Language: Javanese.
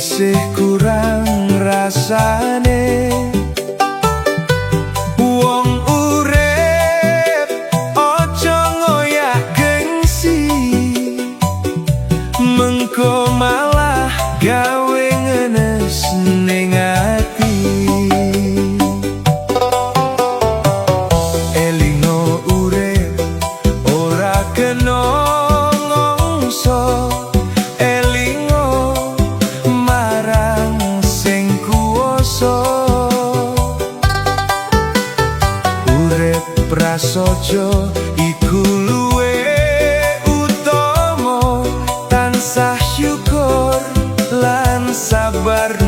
Isih kurang rasane. Wong urip aja ngoyak gengsi, mengko malah gawe ngenes ning ati. Elingo urip ora kena ngongso, elingo marang sing kuwasa. Urip prasaja iku luwih utama, tansah syukur lan sabar.